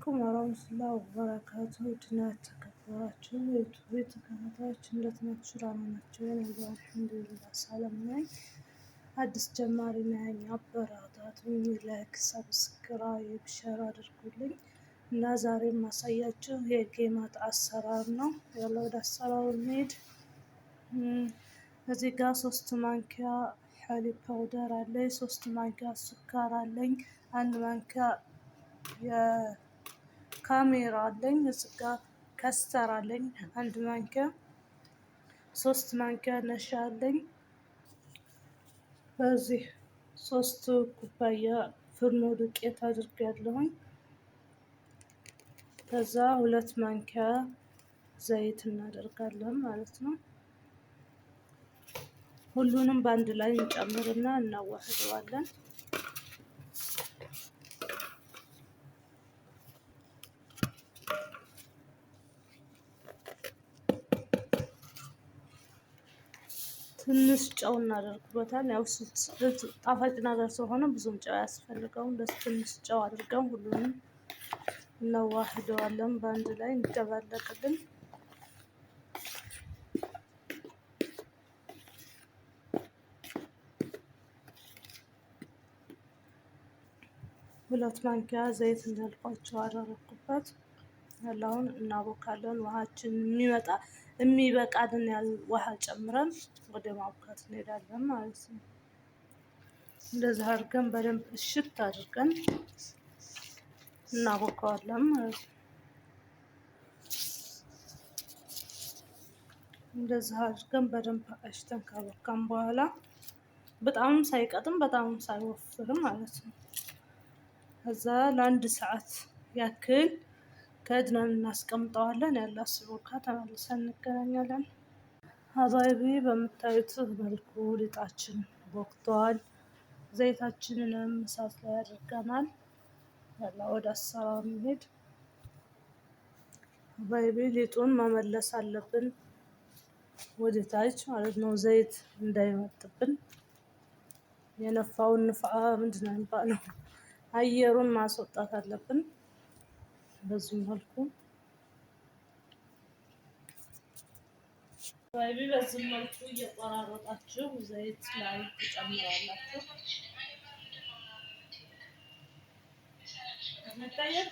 አለይኩም ወራህመቱላሂ ወበረካቱ። ድና ተከበራችሁ የ YouTube ተከታታዮች እንዴት ናችሁ? ደህና ናችሁ? እኔ ጋር አልሐምዱሊላህ ሰላም ነኝ። አዲስ ጀማሪ ነኝ። አበረታቱኝ። Like፣ subscribe፣ share አድርጉልኝ እና ዛሬ የማሳያችሁ የጌማት አሰራር ነው። ያለው ወደ አሰራሩ እንሂድ። እዚህ ጋር 3 ማንኪያ حليب powder አለኝ፣ 3 ማንኪያ ስኳር አለኝ፣ 1 ማንኪያ የካሜራ አለኝ፣ እዚህ ጋር custard አለኝ 1 ማንኪያ፣ 3 ማንኪያ نشا አለኝ። በዚህ 3 ኩባያ ፍርኖ ዱቄት አድርጌያለሁኝ። ከዛ 2 ማንኪያ ዘይት እናደርጋለን ማለት ነው። ሁሉንም በአንድ ላይ እንጨምርና እናዋህደዋለን። ትንሽ ጨው እናደርግበታል። ያው ጣፋጭ ነገር ስለሆነ ብዙም ጨው አያስፈልገውም። በስ ትንሽ ጨው አድርገን ሁሉንም እናዋህደዋለን በአንድ ላይ እንዲደባለቅልን። ሁለት ማንኪያ ዘይት እንዳልኳቸው አደረኩበት። ያለውን እናቦካለን። ውሃችን የሚመጣ የሚበቃልን ያህል ውሃ ጨምረን ወደ ማቡካት እንሄዳለን ማለት ነው። እንደዚህ አድርገን በደንብ እሽት አድርገን እናቦካዋለን ማለት ነው። እንደዚህ አድርገን በደንብ አሽተን ካቦካን በኋላ በጣም ሳይቀጥም በጣም ሳይወፍርም ማለት ነው። ከዛ ለአንድ ሰዓት ያክል ከድነን እናስቀምጠዋለን። ያለ ሲቦካ ተመልሰን እንገናኛለን። حبايبي በምታዩት መልኩ ሊጣችን ቦክቷል። ዘይታችንንም እሳት ላይ አድርገናል። ያላ ወደ አሰራር እንሂድ። حبايبي ሊጡን መመለስ አለብን ወደ ታች ማለት ነው፣ ዘይት እንዳይመጥብን። የነፋውን ንፋ ምንድን ነው የሚባለው አየሩን ማስወጣት አለብን። በዚህ መልኩ حبايبي በዚህ መልኩ እየቆራረጣችሁ ዘይት ላይ ትጨምራላችሁ። ይታያል።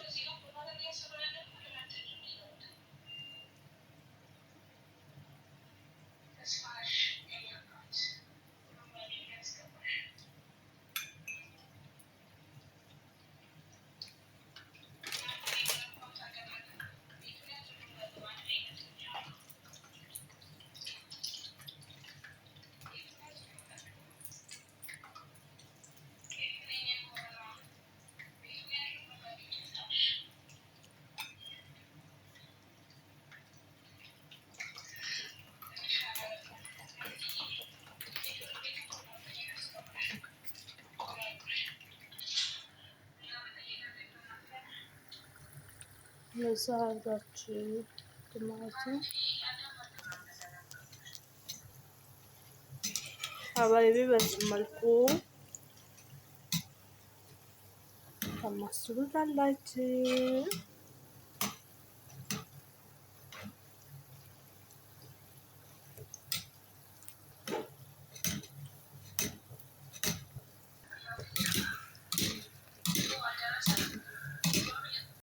እንደዛ አድርጋችሁ ማለት ነው። ሀባይቢ በዚህ መልኩ ታማስሉታላችሁ።